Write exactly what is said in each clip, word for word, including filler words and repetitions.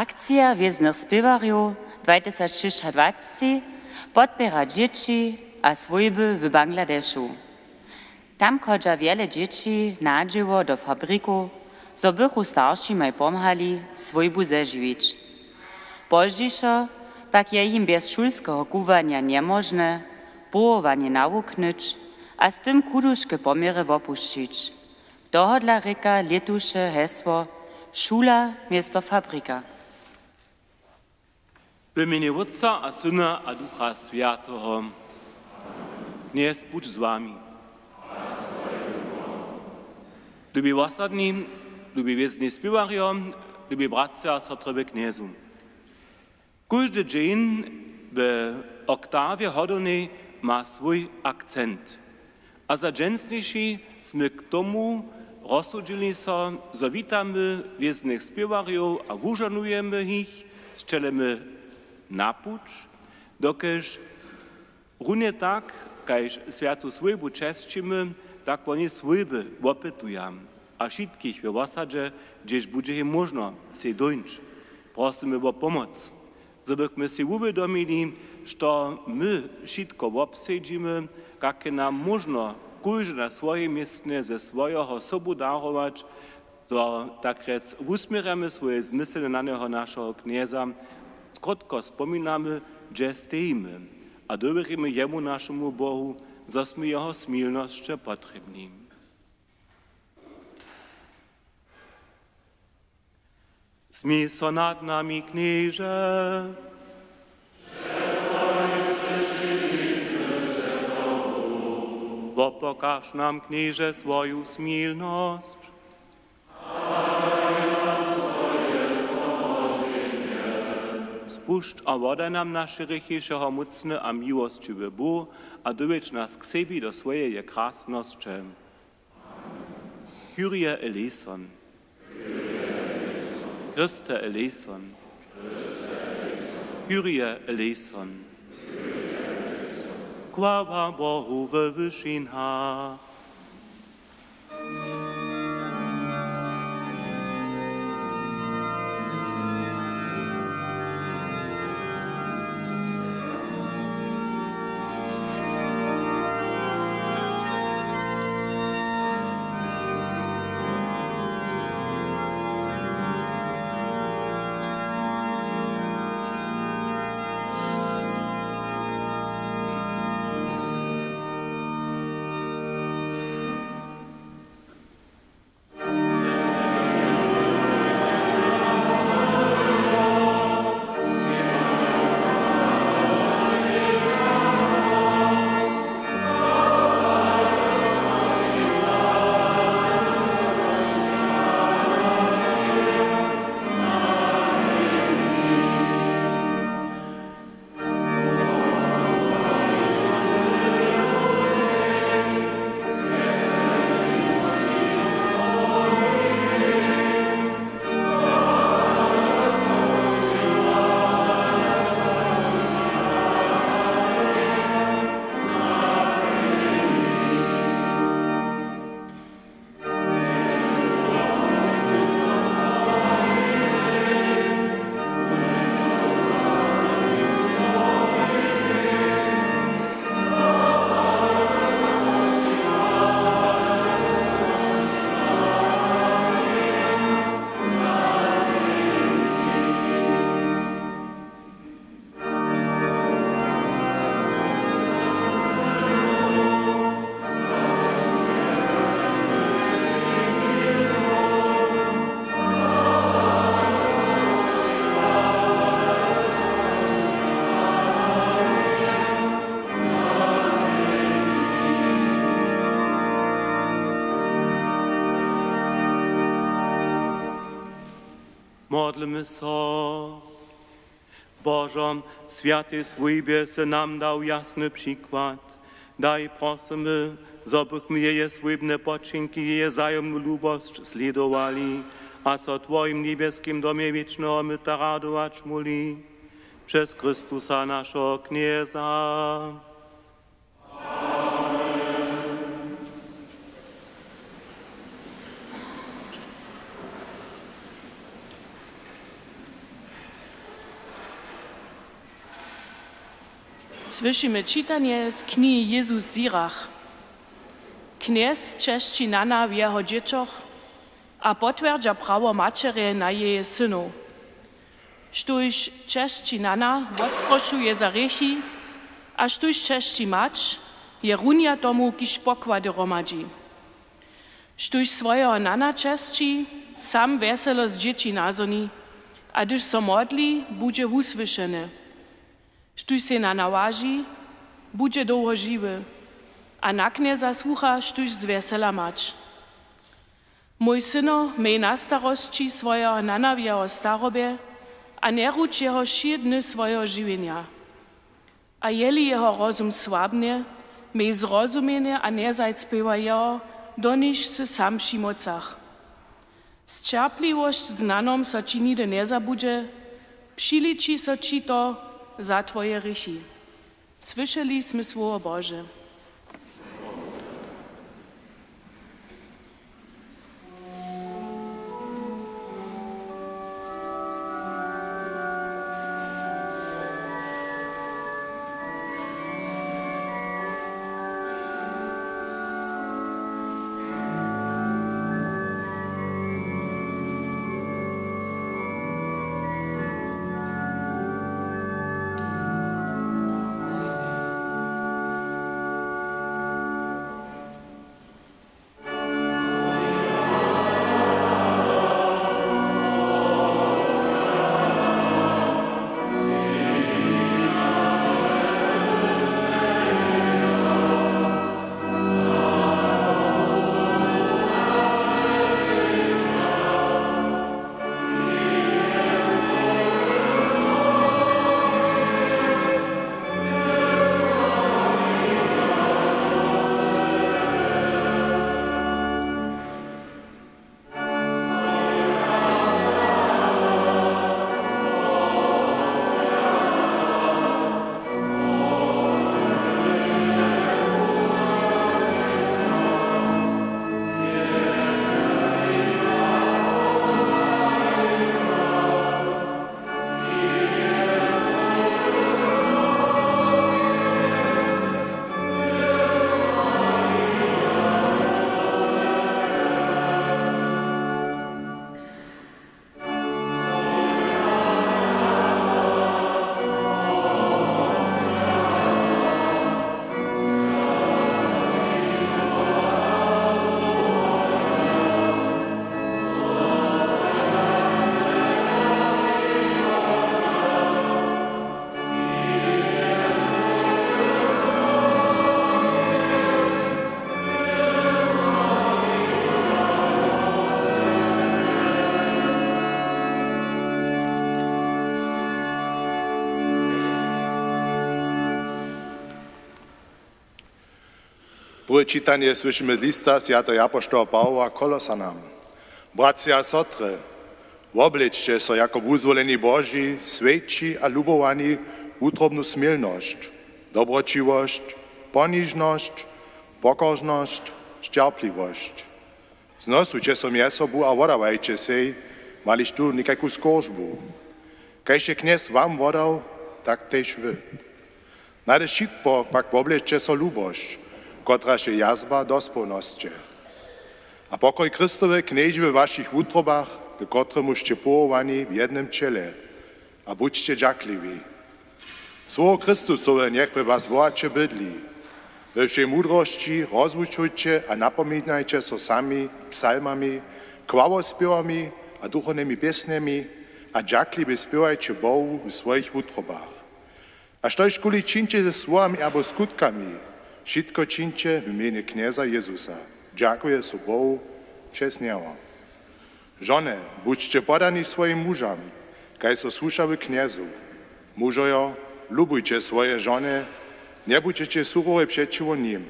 Akcija wěznych spěwarjow dwatysacšěsćadwaceći podpěra dźěći a swójby w Bangladešu. Tam chodźa wjele dźěći na dźěło do fabrikow, zo bychu staršimaj pomhali swójbu zežiwić. Pozdźišo pak je jim bjez šulskeho kubłanja njemóžne powołanje nawuknyć a z tym chuduške poměry wopušćić. Tohodla rěka lětuše hesło Šula město fabrika. W mjenje Wótca a Syna a Ducha Swjateho. Knjez budź z wami. Lubi wosadni, lubi wězni spěwarjo, lubi bratřa a sotry w Knjezu. Kóždy dźeń w oktawje hodownej ma swój akcent. A za dźensniši smy k tomu rozsudźili so, zo witamy wěznych spěwarjow a wužohnujemy jich, sćelimy na puć, dokelž runje tak, kaž swjatu swójbu česćimy, tak woni swójby wopytuja. A wšitkich we wosadźe, hdźež budźe jim móžno, sej dóńć. Prosymy wo pomoc, zo bychmy sej wuwědomili, što my wšitko wobsedźimy, kak je nam móžno kóždy na swojej městnje ze swojeho sobu darować, zo tak rjec wusměrjamy swoje zmysle na njeho, našeho Knjeza, krótko spominamy, hdźe stejimy, a dowěrimy jemu, našemu Bohu, zo smy jeho smilnosće potrěbni. Smil so nad nami, Knježe. Wopokaž nam, Knježe, swoju smilnosć. Spušć a wodaj nam naše hrěchi, wšehomócny a miłosćiwy Bóh, a dowjedź nas k sebi do swojeje krasnosće. Kyrie eleison. Christe eleison. Kyrie eleison. Chwała Bohu we wyšinach. Modlmy so. Božo, w swjatej swójbje sy nam dał jasny přikład. Daj, prosymy, zo bychmy jeje swójbne poćinki, jeje wzajomnu lubosć slědowali a so w twojim njebjeskim domje wěčneho myta radować móhli. Přez Chrystusa, našeho Knjeza. Słyšimy čitanje z knihi Jezus w Zirach. Knjez česći nana w jeho dźěćoch a potwjerdźa prawo maćerje na jeje synow. Štóž česći nana, wotprošuje za hrěchi, a štóž česći mać, je runja tomu, kiž pokłady hromadźi. Štóž swojeho nana česći, sam wjeselo z dźěći nazhoni, a hdyž so modli, budźe wusłyšeny. Štóž sej nana łaži, budźe dołho žiwy, a na knjeza słucha, štóž zwjesela mać. Mój syno, měj na starosći swojeho nana w jeho starobje a njerudź jeho wšě dny swojeho žiwjenja. A jeli jeho rozum słabnje, měj zrozumjenje a njezajcpěwaj jeho, do niž sy sam při mocach. Sćerpliwosć z nanom so ći nihdy njezabudźe, přiliči so ći to za twoje hrěchi. Słyšeli smy słowo Bože. Druhe čitanje słyšimy z lista swjateho apoštoła Pawoła Kolosanam. Bratřa a sotry, woblečće so jako wuzwoleni Boži, swjeći a lubowani, wutrobnu smjelnosć, dobroćiwosć, ponižnosć, pokoržnosć, sćerpliwosć. Znosujće so mjez sobu a wodawajće sej, mališ tu někajku skóržbu. Kaž je Knjez wam wodał, tak tež wy. Nade wšitko pak woblečće so lubosć, kotraž je jazba dospołnosće. A pokoj Chrystowy knježi we wšěch wutrobach, k kotremuž sće powołani w jednym ćěle. A budźće dźakliwi. Słowo Chrystusowe njech we was bohaće bydli. We wšej mudrosći rozwučujće a napominajće so sami psalmami, chwałospěwami a duchownymi pěsnjemi a dźakliwje spěwajće Bohu w swojich wutrobach. A štožkuli čińće ze słowami abo skutkami, wšitko čińće w mjenje Knjeza Jezusa, dźakuje so Bohu přez njeho. Žony, budźće podani swojim mužam, kaž so słuša w Knjezu. Mužojo, lubujće swoje žony, njebudźeće surowe přećiwo nim.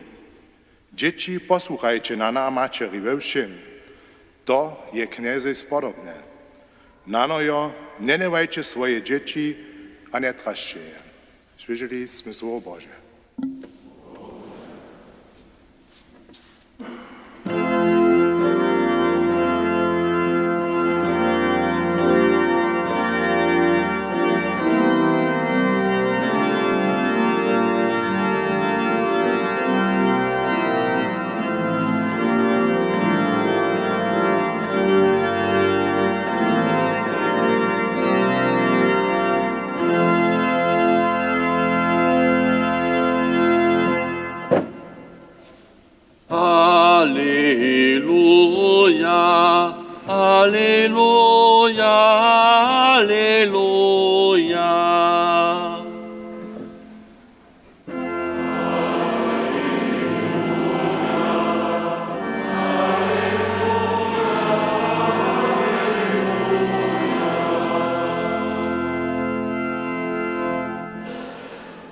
Dźěći, posłuchajće nana a maćeri we wšěm. To je Knjezej spodobne. Nanojo, njenjewajće swoje dźěći a njetrašće je. Słyšeli smy słowo Bože.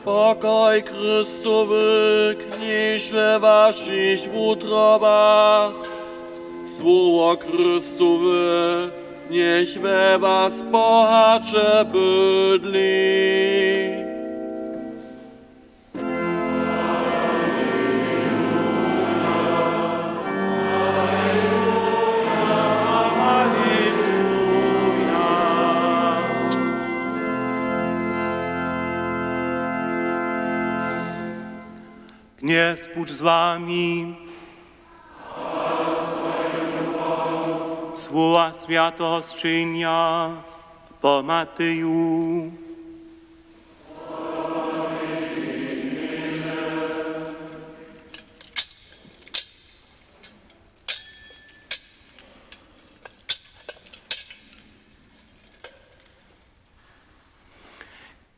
Pokoj Chrystowy, knjež we waszich wutrobach. Słowo Chrystowe, njech we was pohaće bydli. Knjez budź z wami. Słowa swjateho sćenja po Mateju.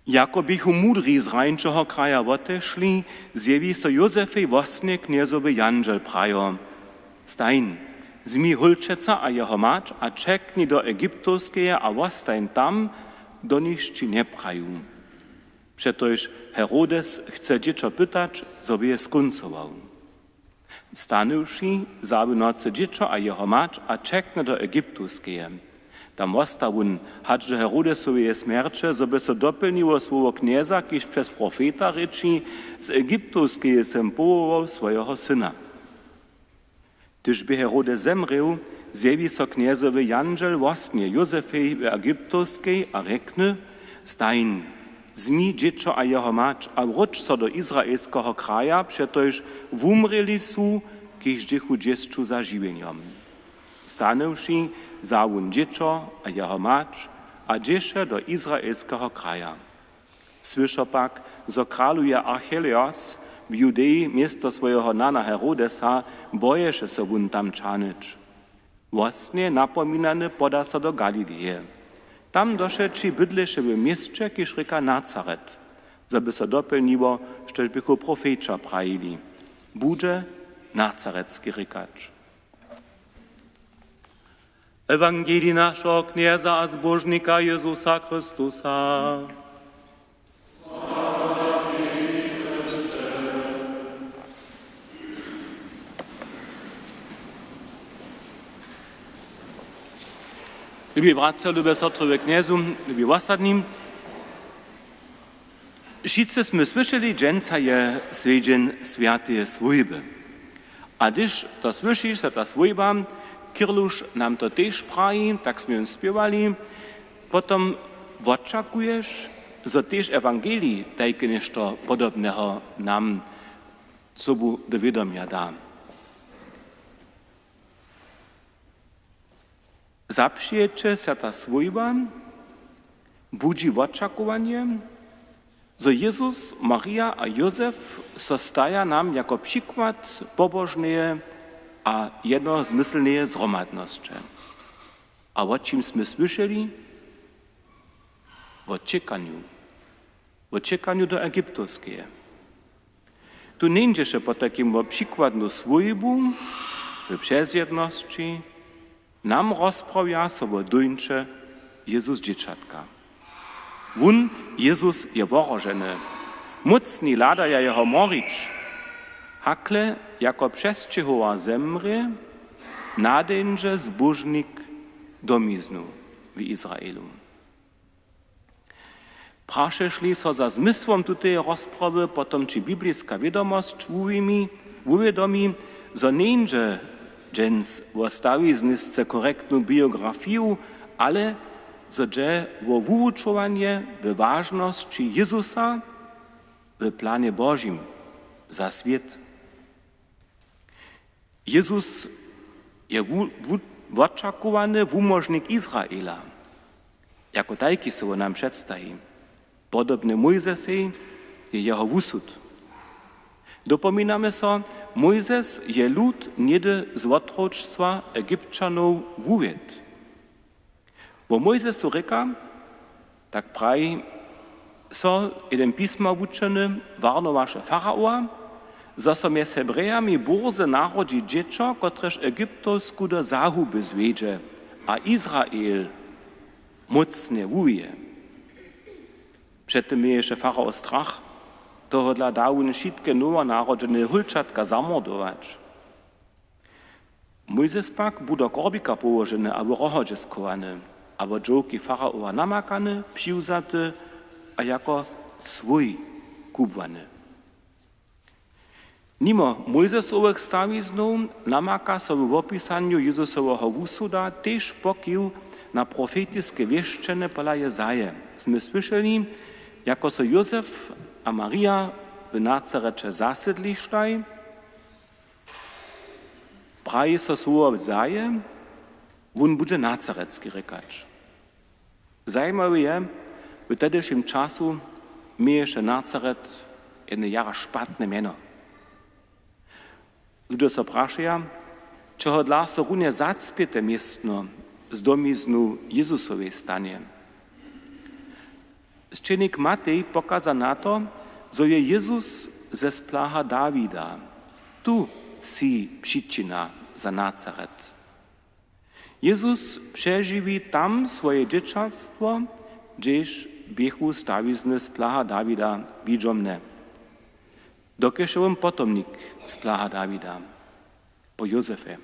Jako běchu mudri z rańšeho kraja wotešli, zjewi so Józefej we sně knjezowy jandźel, prajo: Stań, wzmi hólčeca a jeho mać a ćekni do Egiptowskeje a wostań tam, doniž ći njepraju. Přetož Herodes chce dźěćo pytać, zo by je skóncował. Stanywši, wza w nocy dźěćo a jeho mać a ćekny do Egiptowskeje. Tam wosta wón hač do Herodesoweje smjerće, zo by so dopylniło słowo Knjeza, kiž přez profeta rěči: Z Egiptowskeje sym powołał swojeho syna. Hdyž bě Herodes zemrěł, zjewi so knjezowy jandźel we sně Józefej w Egiptowskej a rjekny: Stań, wzmi dźěćo a jeho mać a wróć so do izraelskeho kraja, přetož wumrěli su, kiž dźěchu dźěsću za žiwjenjom. Stanywši, wza wón dźěćo a jeho mać a dźěše do izraelskeho kraja. Słyšo pak, zo kraluje Archelaus w Judeji město swojeho nana Herodesa, boješe so wón tam ćahnyć. We sně napominany poda so do Galileje. Tam do wšeći bydleše w měsće, kiž rěka Nazaret, zo by so dopylniło, štož běchu profeća prajili: Budźe Nazaretski rěkać. Ewangelij našeho Knjeza a Zbóžnika Jězusa Chrystusa. Lubi bratřa, lube sotry we Knjezu, lubi wosadni. Wšitcy smy słyšeli, dźensa je swjedźeń swjateje swójby. A hdyž to słyšiš, zo ta swójba, Kirluš nam to tež praji, tak smy jón spěwali, potom wočakuješ, zo tež ewangelij tajke něšto podobneho nam sobu do wědomja da. Zapřijeće swjata swójba, budźi wočakowanje, zo Jezus, Marija a Józef so staja nam jako přikład pobožneje a jednozmyslneje zhromadnosće. A wo čim smy słyšeli? Wo ćěkanju. Wo ćěkanju do Egiptowskeje. Tu njeńdźeše potajkim wo přikładnu swójbu w přezjednosći, nam rozprawja so wo dóńće Jezus dźěćatka. Wón, Jezus, je wohroženy. Mócni hladaja jeho morić. Hakle jako přesćěhowa zemrě, nadeńdźe zbóžnik domiznu w Izraelu. Prašešli so za zmysłom tuteje rozprawy potom ći bibliska wědomosć wuwěmi-, wuwědomi, zo njeńdźe dźens wo stawiznisce korektnu biografiju, ale zo dźe wo wuwučowanje we wažnosći Jezusa w planje Božim za swět. Jezus je wu-, wu-, wočakowany wumóžnik Izraela. Jako tajki so wón nam předstaji. Podobny Mójzesej je jeho wusud. Dopominamy so, Mójzes je lud něhdy z wotročstwa Egypćanow wuwjedł. Wo Mójzesu rěka, tak praji so jeden pisma wučeny, warnowaše faraoa, zo so mjez Hebrejami bórze narodźi dźěćo, kotrež Egyptowsku do zahuby zwjedźe a Izrael mócnje wuwije. Před tym měješe farao strach. Tohodla da wón wšitke nowonarodźene hólčatka zamordować. Mójzes pak bu do korbika połoženy a w rohodźe schowany, a wot dźowki faraowa namakany, přiwzaty a jako swój kubłany. Nimo Mójzesowych stawiznow namaka so w wopisanju Jezusoweho wusuda tež pokiw na profetiske wěšćenje pola Jezaje. Smy słyšeli, jako so Józef a Marija w Nazareće zasydlištaj, praji so słowo Jezaje: „Wón budźe Nazaretski rěkać.” Zajimawe je, w tehdyšim času měješe Nazaret jedne jara špatne mjeno. Ludźo so prašeja, čehodla so runje zacpěte městno z domiznu Jezusowej stanje. Sćenik Matej pokaza na to, zo je Jezus ze splaha Dawida. Tu tči přičina za Nazaret. Jezus přežiwi tam swoje dźěćatstwo, hdźež běchu stawizny splaha Dawida widźomne, dokelž je wón potomnik splaha Dawida po Józefje.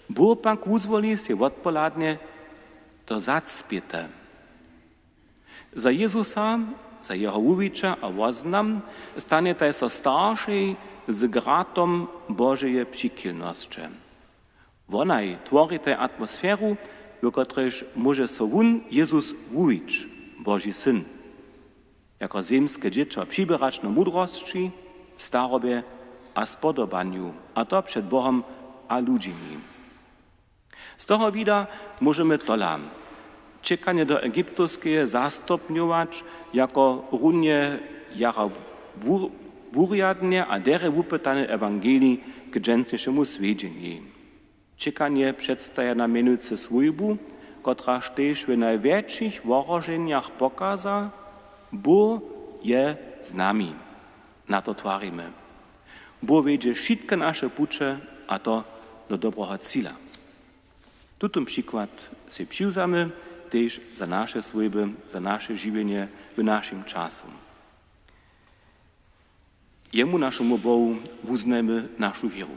Bóh pak wuzwoli sej wotpohladnje to zacpěte. Za Jezusa, za jeho wuwiće a woznam stanetaj so staršej z gratom Božeje přichilnosće. Wonaj tworitaj atmosferu, w kotrejž móže so wón, Jezus, wuwić, Boži Syn, jako zemske dźěćo přiběrać na mudrosći, starobje a spodobanju, a to před Bohom a ludźimi. Z toho wida móžemy tola čekanje do Egiptowskeje zastopnjować jako runje jara wu-, wurjadnje a derje wupytany ewangelij k dźensnišemu swjedźenjej. Čekanje předstaja nam mjenujcy swójbu, kotraž tež w najwjetšich wohroženjach pokaza: Bóh je z nami. Na to twarimy. Bóh wjedźe wšitke naše puće, a to do dobreho cila. Tutón přikład sej přiwzamy tež za naše swójby, za naše žiwjenje w našim času. Jemu, našemu Bohu, wuznajmy našu wěru.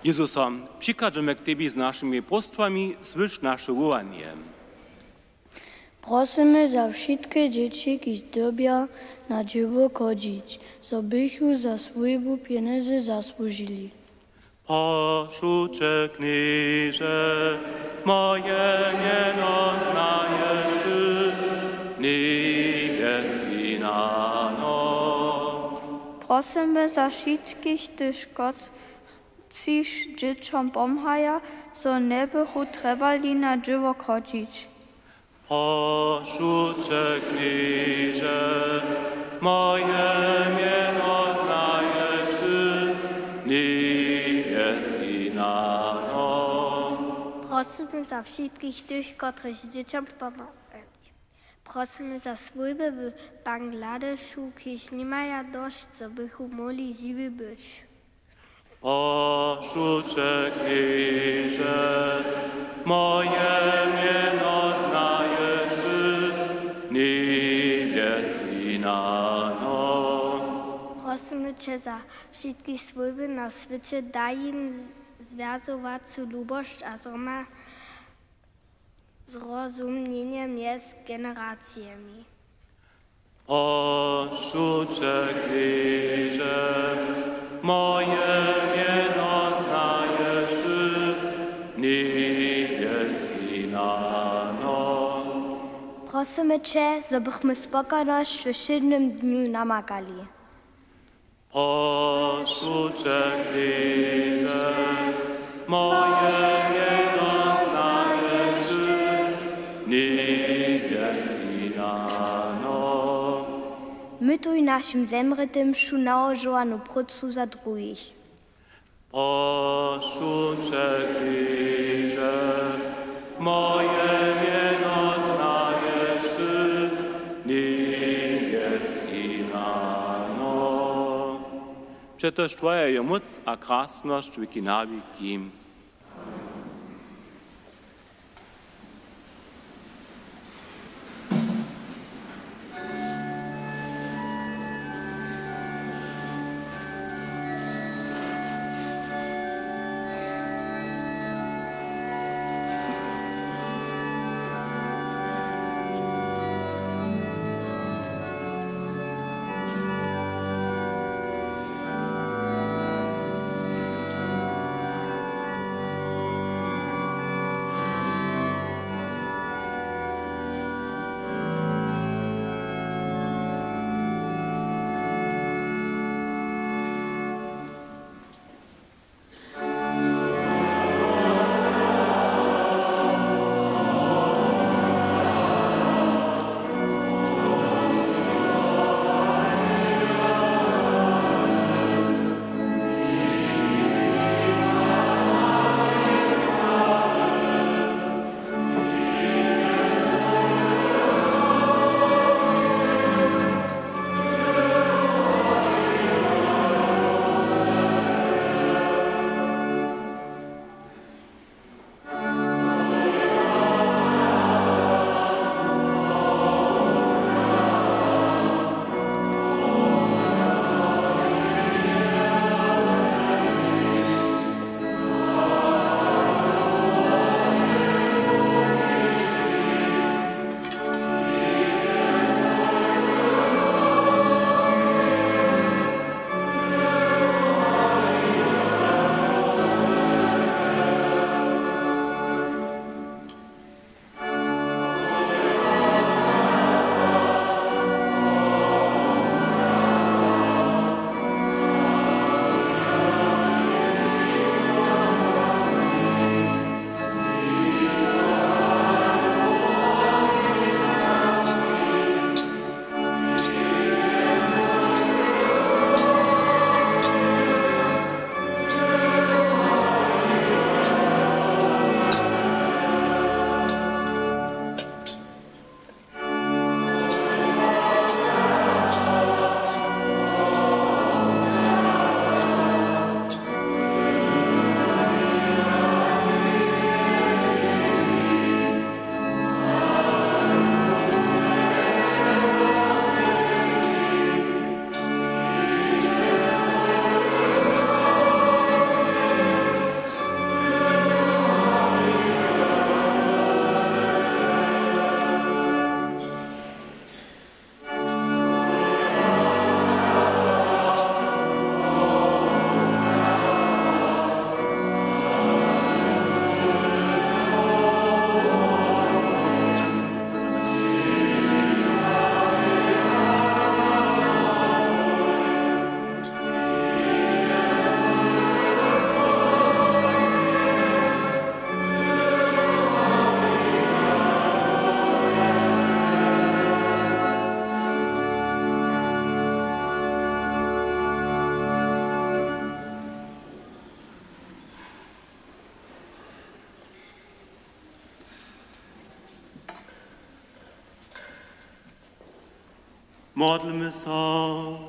Jezuso, přichadźamy k tebi z našimi próstwami, słyš naše wołanje. Prosymy za wšitke dźěći, kiž dyrbja na dźěło chodźić, zo bychu za swójbu pjenjezy zasłužili. Prošu će, Knježe, moje mjeno znaješ ty, njebjeski nano. Prosymy za wšitkich tych, kotřiž dźěćom pomhaja, zo njebychu trjebali na dźěło chodźić. Prošu će, Knježe, moje mjeno znaješ ty, njebjeski nano. Prosymy za wšitkich tych, kotřiž dźěćom pomhaja. Prosymy za swójby w Bangladešu, kiž nimaja dosć, zo bychu móhli žiwi być. Prošu će, Knježe, moje mjeno znaješ, njebjeski nano. Prosymy će za wšitke swójby na swěće, daj jim zwjazowacu lubosć a zhromadne zrozumjenje mjez generacijemi. Prošu će, Knježe, moje mjeno znaješ, njebjeski nano. Prosymy će, zo bychmy spokojnosć we wšědnym dnju namakali. Prošu će, Knježe, moje mjeno znaješ, njebjeski nano. Mytuj našim zemrětym wšu nałožowanu prócu za druhich. Prošu će, Knježe, moje mjeno znaješ, njebjeski nano. Přetož twoja je móc a krasnosć wěki na wěki. Modlmy so.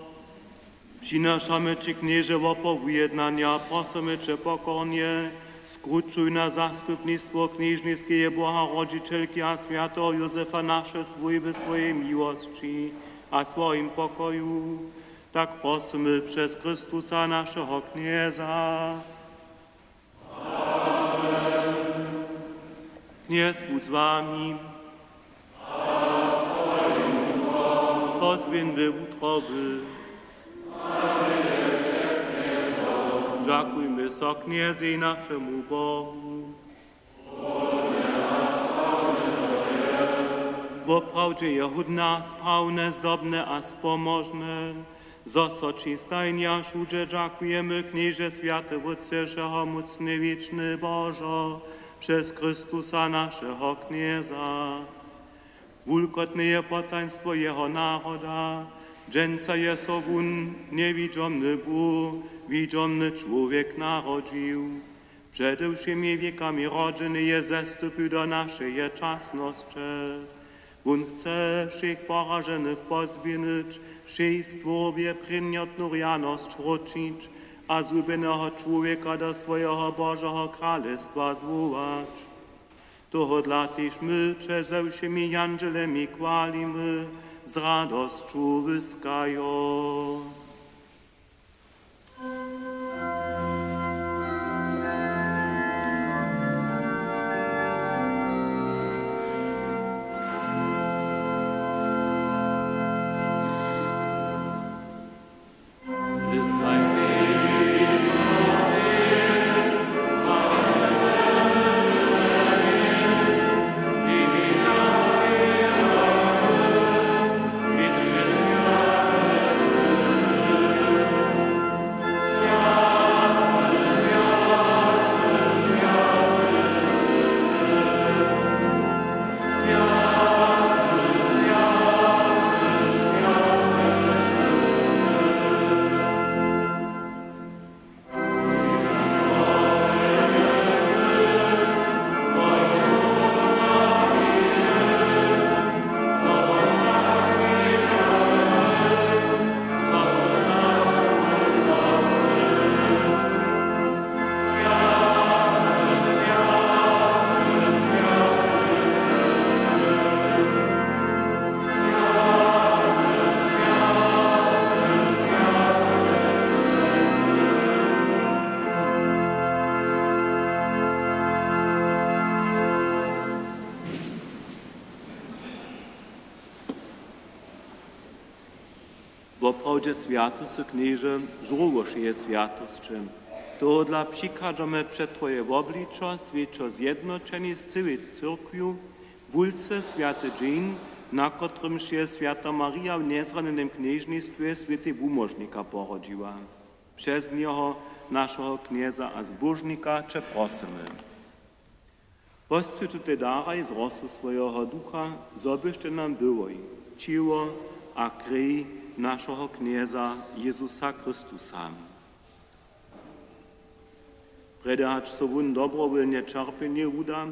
Přinašamy ći, Knježe, wopor wujednanja, prosymy će pokornje, skrućuj na zastupnistwo knježniskeje Boharodźićelki a swjateho Józefa naše swójby w swojej miłosći a swojim pokoju. Tak prosymy přez Chrystusa, našeho Knjeza. Knjez budź z wami. Pozběhńmy wutroby. Dźakujmy so Knjezej, našemu Bohu. Woprawdźe je hódne, sprawne, zdobne a spomožne, zo so ći stajnje a wšudźe dźakujemy, Knježe, swjaty Wótče, wšehomócny, wěčny Božo, přez Chrystusa, našeho Knjeza. Wulkotne je potajnstwo jeho naroda. Dźensa je so wón, njewidźomny Bóh, widźomny čłowjek, narodźił. Přede wšěmi wěkami rodźeny je zestupił do našeje časnosće. Wón chce wšěch poraženych pozběhnyć, wšej stwórje prěnjotnu rjanosć wróćić a zhubjeneho čłowjeka do swojeho Božeho kralestwa zwołać. Tohodla tež my će ze wšěmi jandźelemi chwalimy z radosću wyskajo. Woprawdźe swjaty sy, Knježe, žórło wšeje swjatosće. Tohodla přichadźamy před Twoje wobličo, swjećo zjednoćeni z cyłej cyrkwju, wulce swjaty dźeń, na kotrymž je swjata Marija w njezranjenym knježnistwje swětej wumóžnika porodźiła. Přez njeho, našeho Knjeza a Zbóžnika, će prosymy. Poswjeć tutej daraj z rosu swojeho Ducha, zo byštej nam byłoj ćěło a krej našeho Knjeza Jězusa Chrystusa. Prjedy hač so wón dobrowólnje ćerpjenju wuda,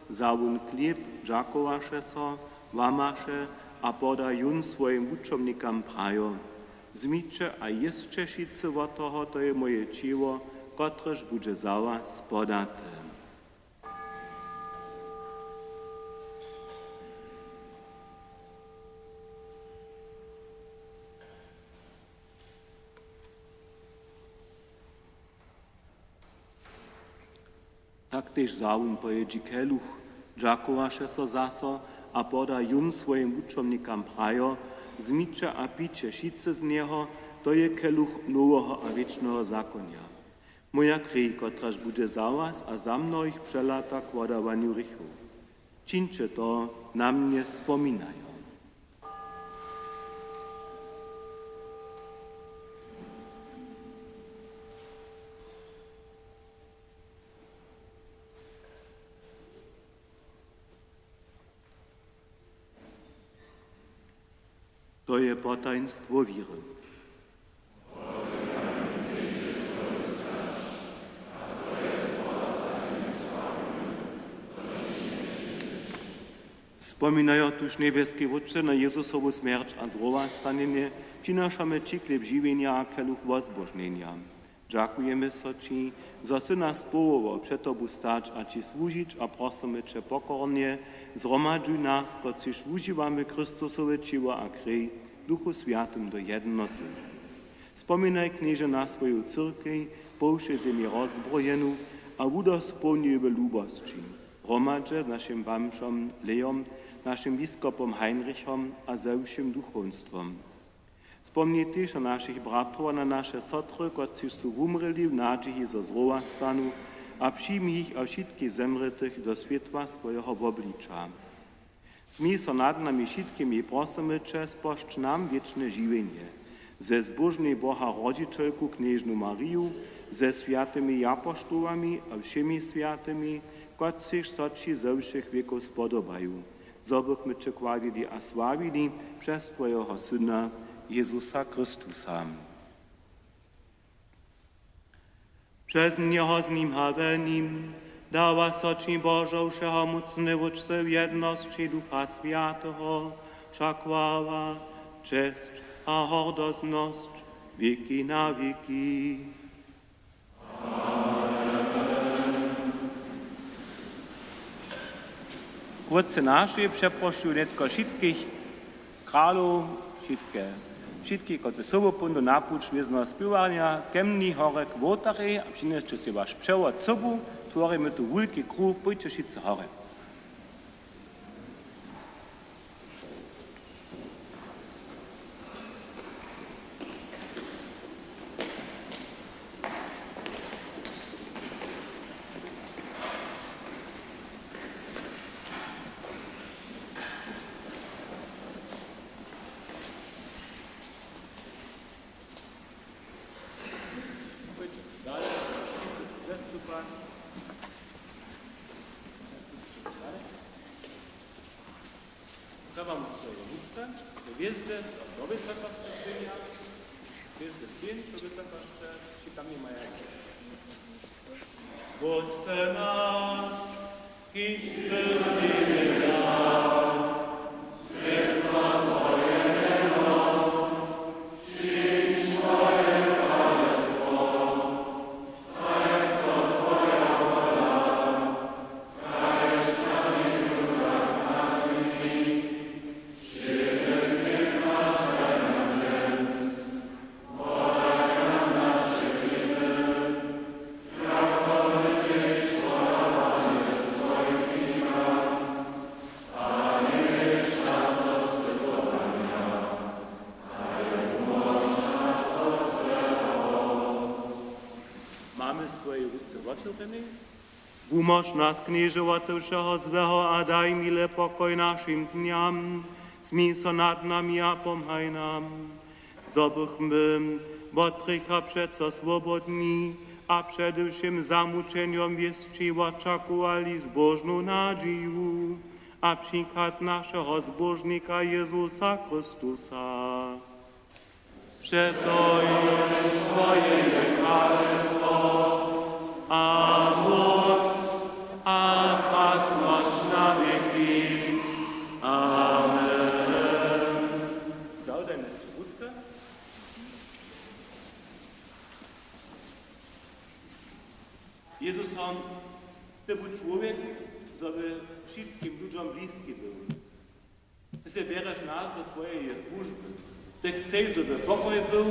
wza wón chlěb, dźakowaše so, łamaše a poda jón swojim wučomnikam, prajo: Wzmiće a jěsće wšitcy wot toho, to je moje ćěło, kotrež budźe za was podate. Tak tež wza wón po jědźi keluch, dźakowaše so zaso a poda jón swojim wučomnikam, prajo: Wzmiće a pijće wšitcy z njeho, to je keluch noweho a wěčneho zakonja. Moja krej, kotraž budźe za was a za mnohich přelata k wodawanju hrěchow. Čińće to na mnje spominajo. To je potajnstwo wěry. Spominajo tuž, njebjeski Wótče, na Jezusowu smjerć a zrowastanjenje, přinašamy ći chlěb žiwjenja a keluch wozbóžnjenja. Dźakujemy so ći, zo sy nas powołał před tobu stać a ći słužić, a prosymy će pokornje: Zhromadźuj nas, kotřiž wužiwamy Chrystusowe ćěło a krej, w Duchu Swjatym do jednoty. Spominaj, Knježe, na swoju cyrkej po wšej zemi rozbrojenu a wudospołnjuj w lubosći, hromadźe z našim bamžom Leom, našim biskopom Heinrichom a ze wšěm duchowstwom. Spomni tež na našich bratrow a na naše sotry, kotřiž su wumrěli w nadźiji, zo zrowastanu, a přijmi jich a wšitkich zemrětych do swětła swojeho wobliča. Smil so nad nami wšitkimi, prosymy će, spožč nam wěčne žiwjenje ze zbóžnej Boha rodźićelku knježnu Mariju, ze swjatymi japoštołami a wšěmi swjatymi, kotřiž so ći ze wšěch wěkow spodobają, zo bychmy će chwalili a sławili přez twojeho Syna Jezusa Chrystusa. Přez njeho, z nim a we nim dawa so ći, Božo, wšehomócny Wótče, w jednosći Ducha Swjateho wša chwała, česć a hordoznosć wěki na wěki. K Wótče našej přeprošu nětko wšitkich kralow, wšitke, wšitkich, kotřiž sobu póńdu na puć wězneho spěwarja, ke mni horje k wołtarjej a přinjeseće sej waš přewod sobu, tworimy tu wulki kruh, pójće wšitcy horje. Pójće dale, wšitcy su zastupani. Dawamy swoje ruce do hwězdy, so do wysokosće dźenja. Hwězdy dźeń do wysokosće, ći tam nima jara. Wótče naš, kiž sy w njebjesach, Mamy swoje ruce wotewrjene? Wumóž nas, Knježe, wote wšeho złeho a daj mile pokoj našim dnjam. Smil so nad nami a pomhaj nam, zo bychmy wot hrěcha přeco swobodni a přede wšěm zamućenjom wěsći wočakowali zbóžnu nadźiju a přichad našeho Zbóžnika Jezusa Chrystusa. Přetož twoje je kralestwo a móc a krasnosć na wěki. Amen. Zawdajmy so ruce. Jezusom, ty bu čłowjek, zo by wšitkim ludźom bliski był. Ty sej bjerješ nas do swojeje słužby. Ty chceš, zo by pokoj był.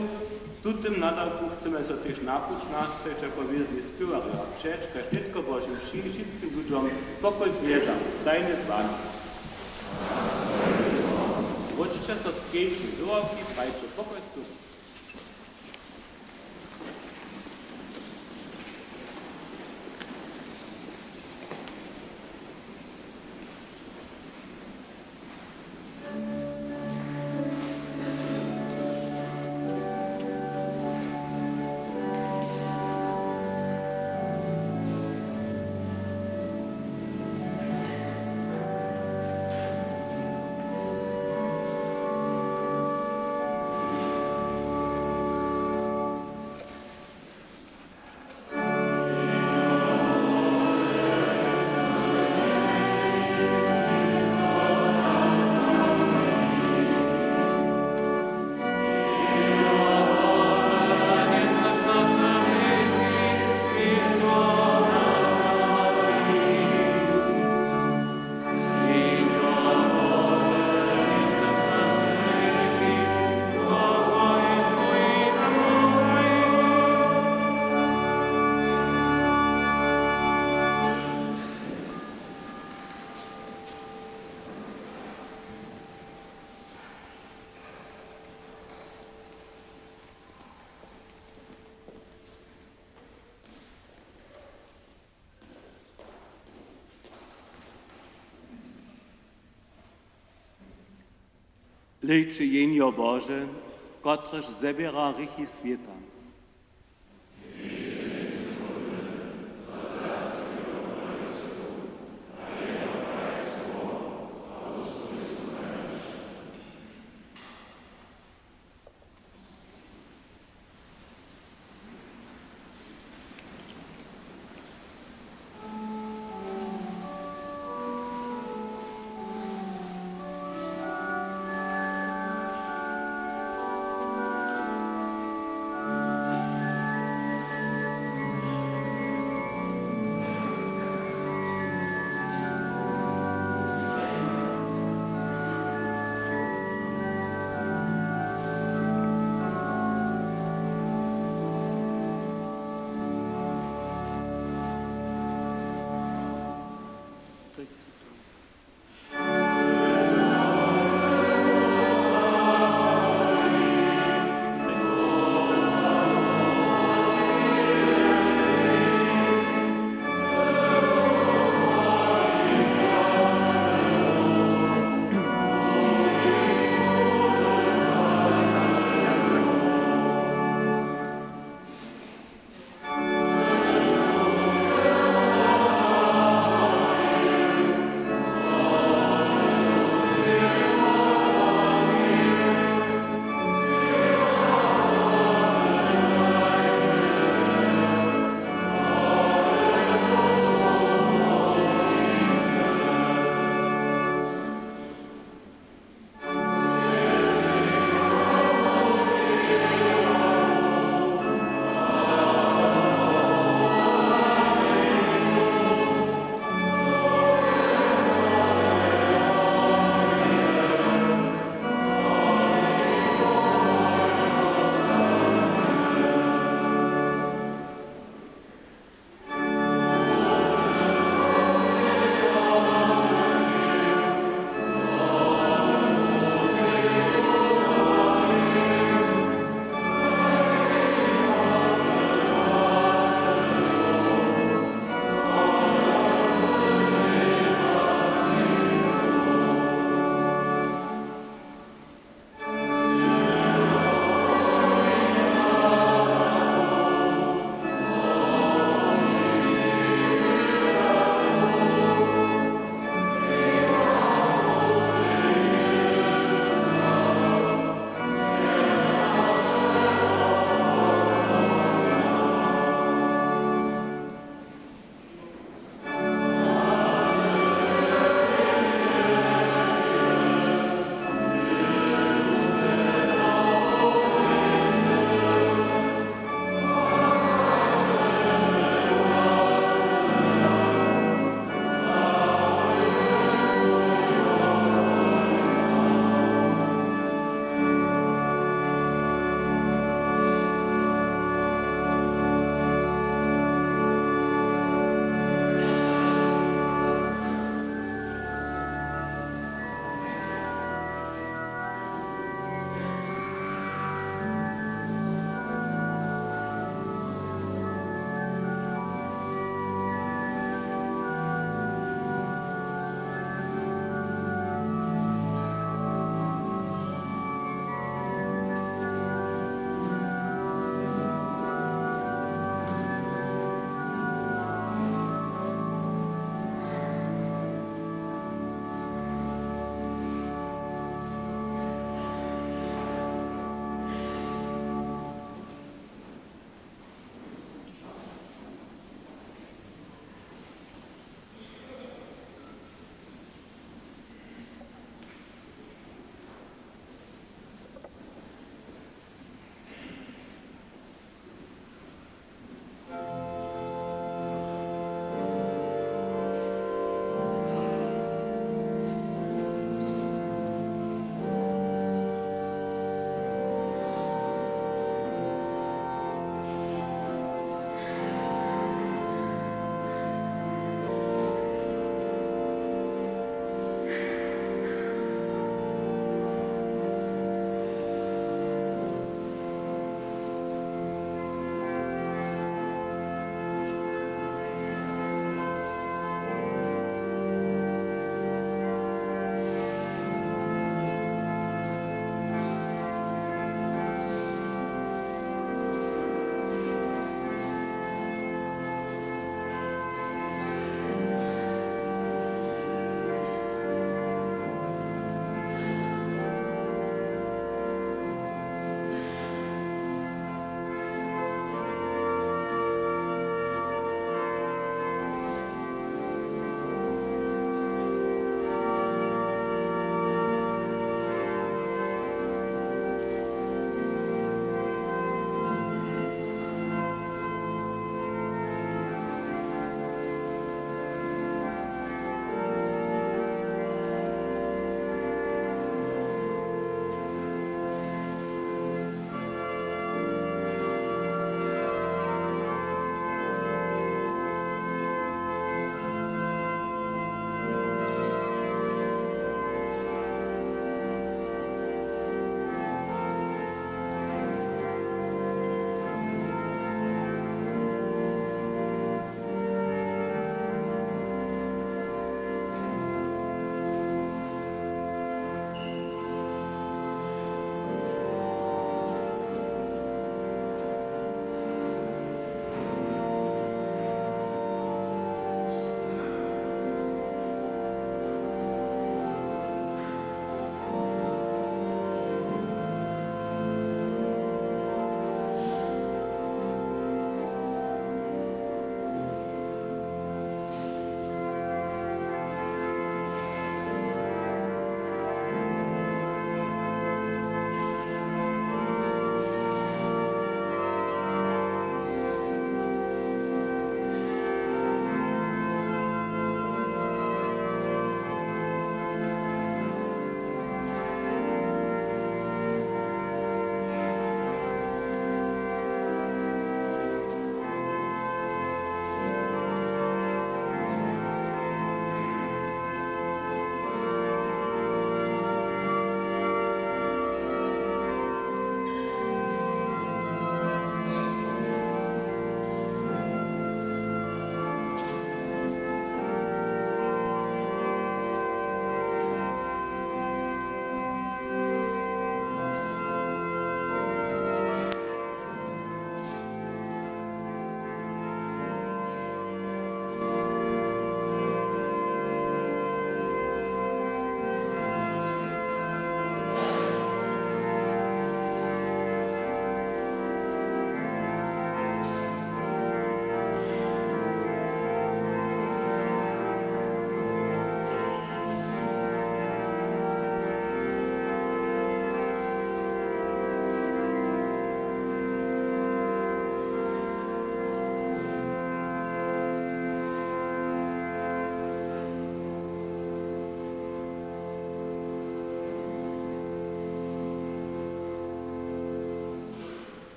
W tutym nadawku chcemy so tež na puć nastajić jako wězny spěwarjo a přeć, kaž nětko Božej wši, wšitkim ludźom pokoj knjeza stajnje z wami. Wótče so z kejši žoławki, prajće: Pokoj z tobom. Dej će jehnjo Bože, kotrež zeběra hrěchi swěta.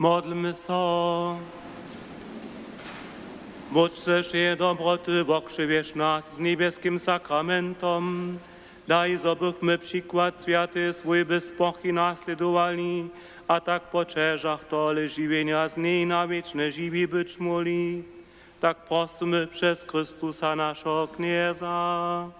Modlmy so. Wótče wšeje dobroty, wokřiwješ nas z njebjeskim sakramentom. Daj, zo bychmy přikład swjateje swójby spochi naslědowali a tak po ćežach tohole žiwjenja z njej na wěčne žiwi być móhli. Tak prosymy přez Chrystusa, našeho Knjeza.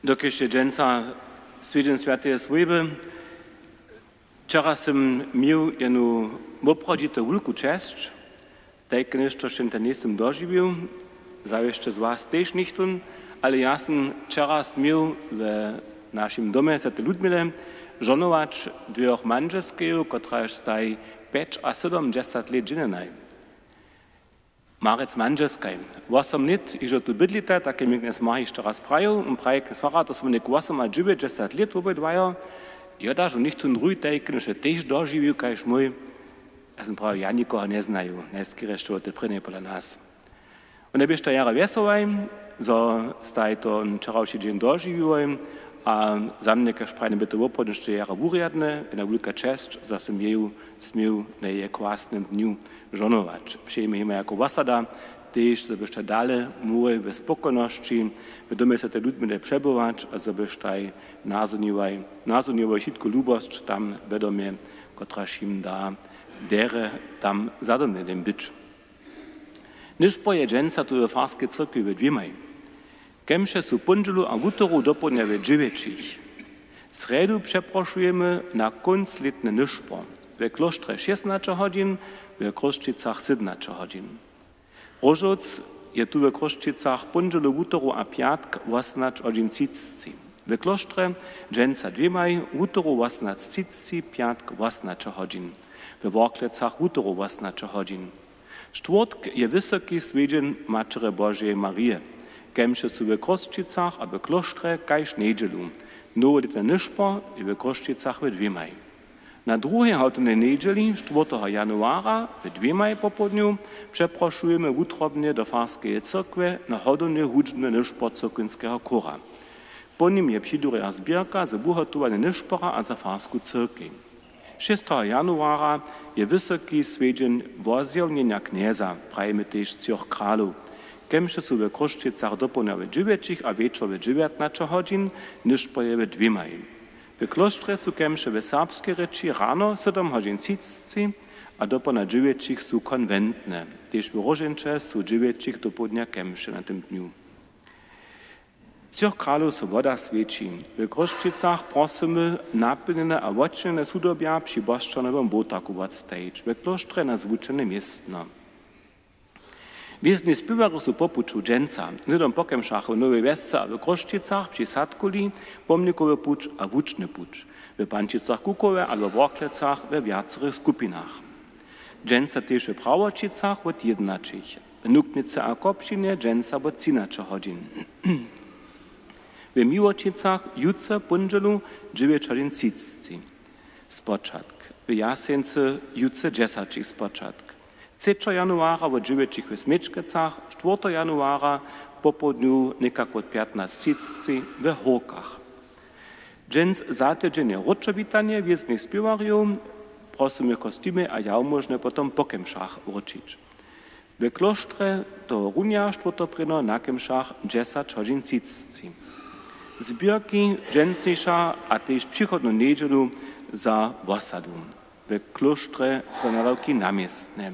Dokelž je dźensa swjedźeń swjateje swójby, wčera sym měł jednu woprawdźito wulku česć, tajke něšto šente njejsym dožiwił, zawěsće z was tež nichtón, ale ja sym wčera směł w našim domje swjateje Ludmile žohnować dwejoch mandźelskeju, kotraž staj pjećasydomdźesat lět ženjenaj. Marec mandźelskaj. Wosom lět hižo tu bydlita, tak je mi knjez Mariš teraz prajił. Wón praji, knjez farar, to su wone k wosomadźewjećdźesat lět wobydwajo. Jo, da, žo nichtón druhi tajke něšto tež dožiwił kaž mój. Ja sym prajił, ja nikoho njeznaju, najskerje sće wo te prěnjej pola nas. Wone běštaj jara wjeselaj, zo staj to wčerawši dźeń dožiwiłoj, a za mnje, kaž prajene, bě to woprawdnje hišće jara wurjadne, jedna wulka česć, zo sym jeju směł na jeje kwasnym dnju žohnować. Přejemy jima jako wosada tež, zo byštaj dale móhłoj we spokojnosći w domje swjateje Ludmile přebywać a zo byštaj nazhonjiłoj, nazhonjiłoj wšitku lubosć tam we domje, kotraž jim da derje tam zadomjenjene być. Nyšpor je dźensa tu we farskej cyrkwi we Dwěmaj. Kemše su póndźelu a wutoru dopołdnja we dźewjećich. Srjedu přeprošujemy na kónc lětny nyšpor. We klóštrje šěsnaće hodźin, we Chrósćicach sydomnaće hodźin. Róžowc je tu we Chrósćicach póndźelu, wutoru a pjatk wosomnaće hodźin třiceći. We klóštrje dźensa Dwěmaj, wutoru wosomnaće třiceći, pjatk wosomnaće hodźin. We Worklecach wutoru wosomnaće hodźin. Štwórtk je wysoki swjedźeń Maćerje Božeje Marije, kemše su we Chrósćicach a we klóštrje kaž njedźelu. Nowolětny nyšpor je we Chrósćicach we Dwěmaj. Na druhej hodownej njedźeli, štwórteho januara, we Dwěmaj popołdnju přeprošujemy wutrobnje do farskeje cyrkwje na hodowny hudźbny nyšpor cyrkwinskeho chóra. Po nim je přidurja zběrka za wuhotowanje nyšpora a za farsku cyrkej. Šesteho januara je wysoki swjedźeń Wozjewjenja Knjeza, prajimy tež Třoch kralow. Kemše su we Chrósćicach dopołdnja we dźewjećich a wječor we dźewjatnaće hodźin, nyšpor je we Dwěmaj. We klóštrje su kemše we serbskej rěči rano sydom hodźin třiceći a dopołdnja dźewjećich su konwentne. Tež we Róžeńće su dźewjećich dopołdnja kemše na tym dnju. Třoch kralow so woda swjeći. We Chrósćicach prosymy napylnjene a wočinjene sudobja při Bosćanowym wołtarku wotstajić, we klóštrje na zwučene městno. Wěznej spěwarjo su po puću dźensa hnydom po kemšach w Nowej Wjesce a w Chrósćicach při Sadkuli pomnikowy puć a wučbny puć, w Pančicach, Kukowje a we Worklecach we wjacorych skupinach. Dźensa tež w Prawoćicach wot jědnaćich, w Nuknicy a Kopšinje dźensa wot třinaće hodźin. W Miłoćicach jutře póndźelu dźewjeć hodźin třiceći spočatk, w Jaseńcy jutře dźesaćich spočatk, třećeho januara wot dźewjećich w Smječkecach, štwórteho januara popołdnju někak wot pjatnaće třiceći we Hórkach. Dźens za tydźeń je wróćowitanje wěznych spěwarjow, prosymy kostimje a jałmóžnje potom po kemšach wróćić. We klóštrje tohorunja štwórteho prěnjeho na kemšach dźesać hodźin třiceći. Zběrki dźensniša a tež přichodnu njedźelu za wosadu we klóštrje za nadawki na městnje.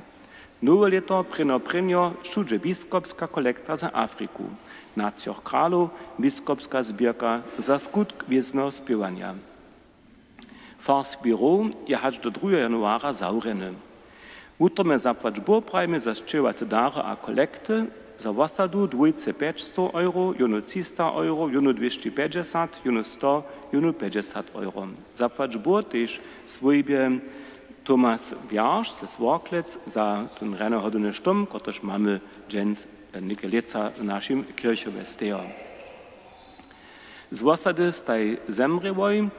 Nowe lěto prěnjo prěnjo wšudźe biskopska kolekta za Afriku, na Třoch kralow biskopska zběrka za skutk wězneho spěwanja. Farski běrow je hač do druheho januara zawrjeny. Wutrobnje zapłać Bóh prajimy za sćěhowace dary a kolekty, za wosadu dwójce pjećstow euro, jónu třista euro, jónu dwěsći pjećdźesat, jónu sto, jónu pjećdźesat euro. Zapłać Bóh tež swójbje Tomas Bjarž ze Sworklec za tón rjanohodowny štóm, kotryž mamy dźens, e, něke lětsa w našim kěrchowje stejo. Z wosady staj zemrěłoj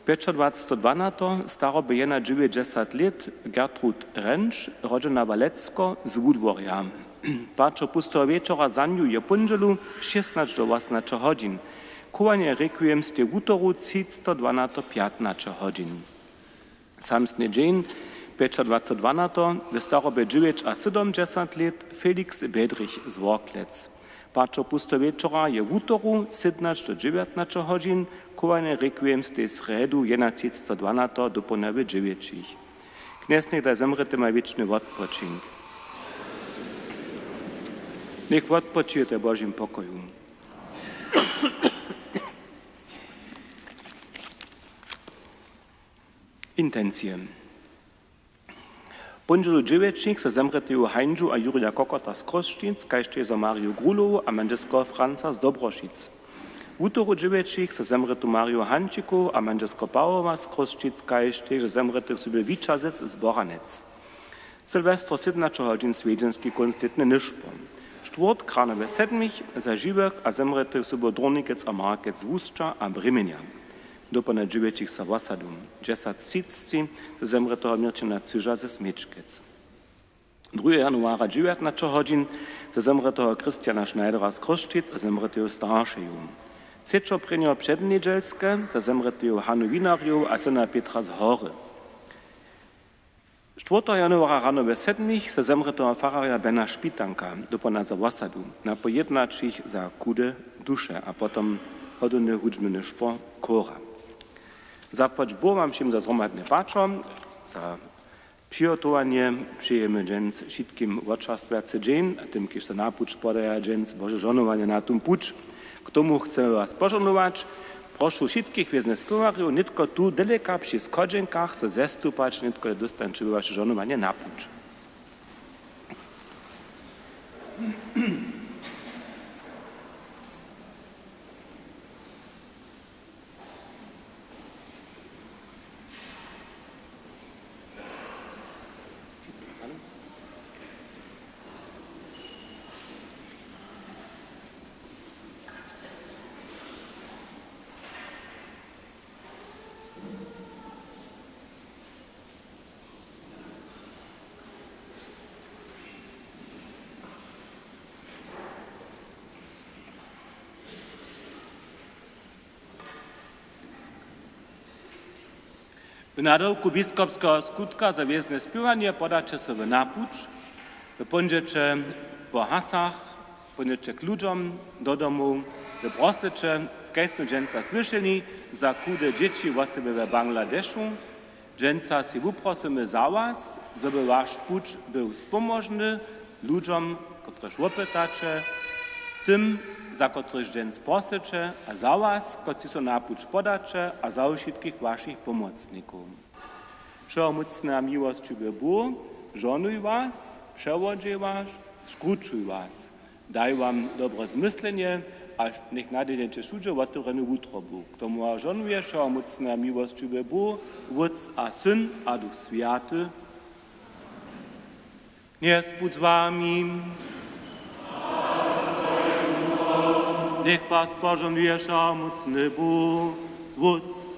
Pjećadwaceteho dwanateho staroby jedynadźewjećdźesat lět Gertrud Rentsch, rodźena Walecko z Wudworja. Paćo pusteho wječora za nju je póndźelu šěsnaće do wosomnaće hodźin. Chowanje requiem stej wutoru třiceteho dwanateho pjatnaće hodźin. Samsny dźeń, pjećadwaceteho dwanateho, w starobje dźewjećasydomdźesat lět Felix Bedrich z Worklec. Paćo pusteho wječora je wutoru sydomnaće do dźewjatnaće hodźin, chowanje requiem stej srjedu, jedynatřiceteho dwanateho, dopołdnja w dźewjećich. Knjez njech da zemrětymaj wěčny wotpočink. Njech wotpočijeta w Božim pokoju. Intencije. Póndźelu dźewjećich za zemrěteju Hańžu a Jurja Kokota z Chrósćic, kaž tež za Mariju Grulowu a mandźelskeho Franca z Dobrošic. Wutoru dźewjećich za zemrětu Mariju Hančikowu a mandźelskeho Pawoła z Chrósćic, kaž tež za zemrětych Syby Wičazec z Boranec. Sylwestro, sydomnaće hodźin, swjedźenski koncertny nyšpor. Štwórtk rano we sedmich za žiwych a zemrětych Sybow Dornikec a Markec z Łusća a Brěmjenja. Dopołdnja dźewjećich za wosadu. Dźesat třiceći za zemrěteho Měrćina Cyža ze Smječkec. Druheho januara dźewjatnaće hodźin za zemrěteho Christiana Schneidera z Chrósćic a zemrěteju staršeju. Třećeho prěnjeho přednjedźelske za zemrěteju Hanu Winarjow a syna Pětra z Hory. Štwórteho januara rano we sedmich za zemrěteho fararja Bena Špitanka, dopołdnja za wosadu, napoł jědnaćich za chude duše a potom hodowny hudźbny nyšpor chóra. Zapłać Bóh wam wšěm za zhromadne paćo, za přihotowanje. Přejemy dźens wšitkim wočerstwjacy dźeń a tym, kiž so na puć podaja, dźens Bože žohnowanje na tón puć. K tomu chcemy was požohnować. Prošu wšitkich wěznych spěwarjow, nětko tu daleka při schodźenkach so zestupać, nětko dóstańće wy waše žohnowanje na puć. W nadawku biskopskeho skutka za wězne spěwanje podaće so wy na puć, wy póńdźeće po hasach, póńdźeće k ludźom do domow, wy prosyće, kaž smy dźensa słyšeli, za chude dźěći, wosoby w Bangladešu. Dźensa sej wuprosymy za was, zo by waš puć był spomóžny ludźom, kotrychž wopytaće, tym, za kotrychž dźens prosyće, a za was, kotřiž so na puć podaće, a za wšitkich wašich pomocnikow. Wšehomócny a miłosćiwy Bóh žohnuj was, přewodźej was, skrućuj was. Daj wam dobre zmyslenje a njech nadejnjeće wšudźe wotewrjenu wutrobu. K tomu was žohnuje wšehomócny a miłosćiwy Bóh, Wótc a Syn a Duch Swjaty. Knjez budź z wami. Njech was požohnuje wšehomócny Bóh, Wótc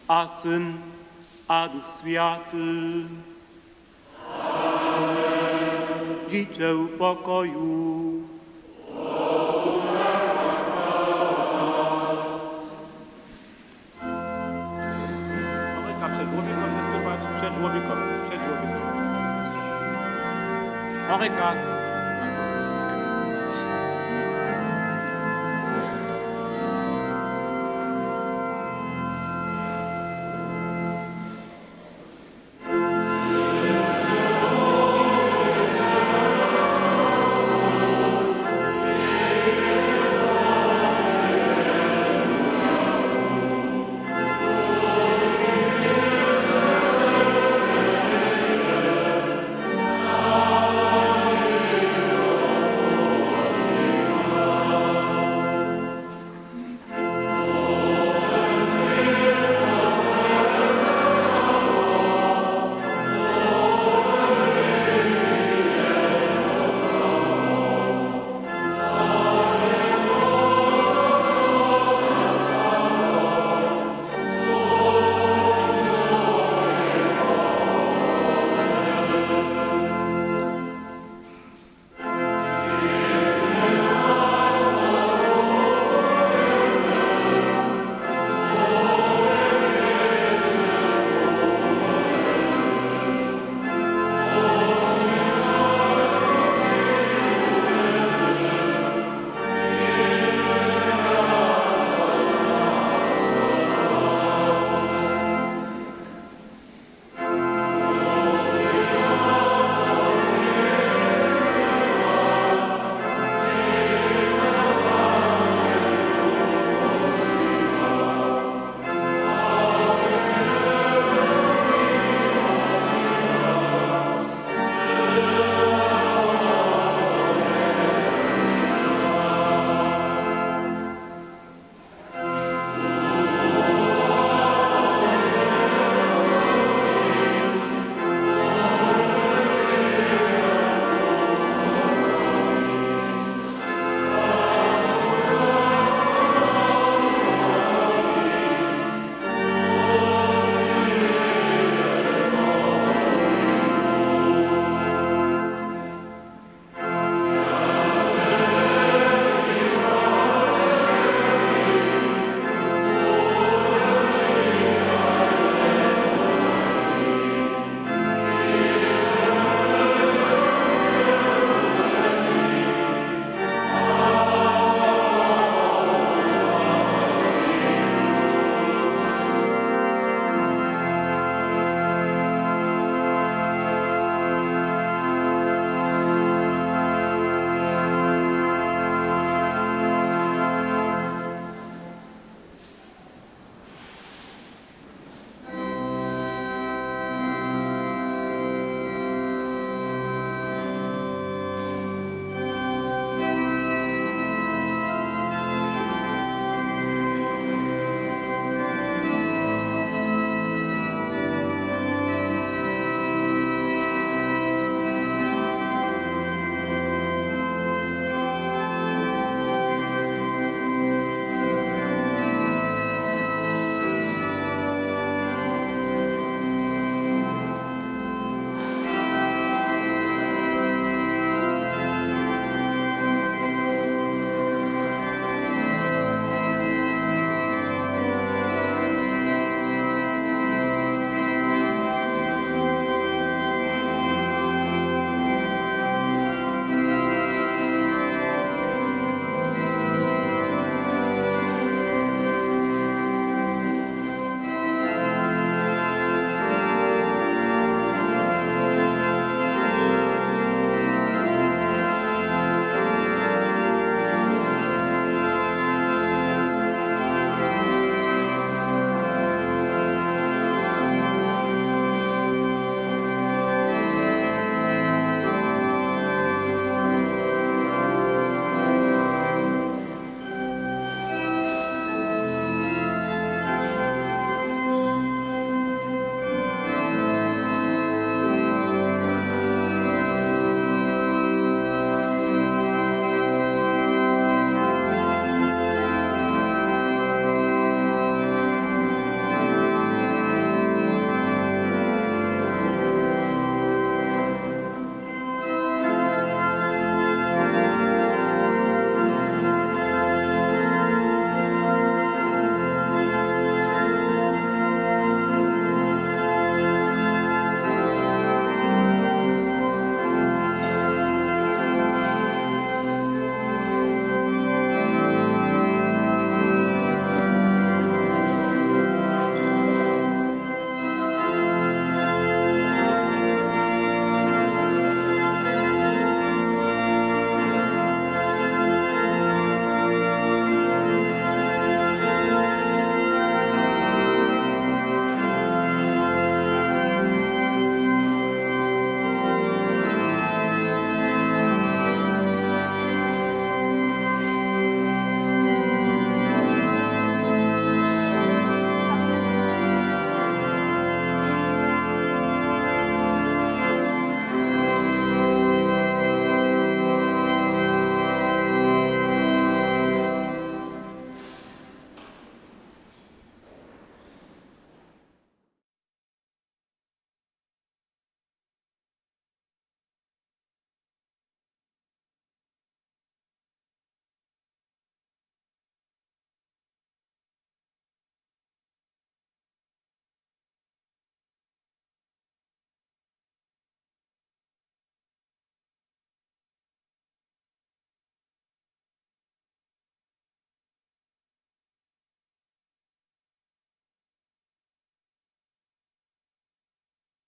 a Syn a Duch Swjaty. Dźiće w pokoju. Horjeka před žłobikom, před žłobikom, před žłobikom. Horjeka.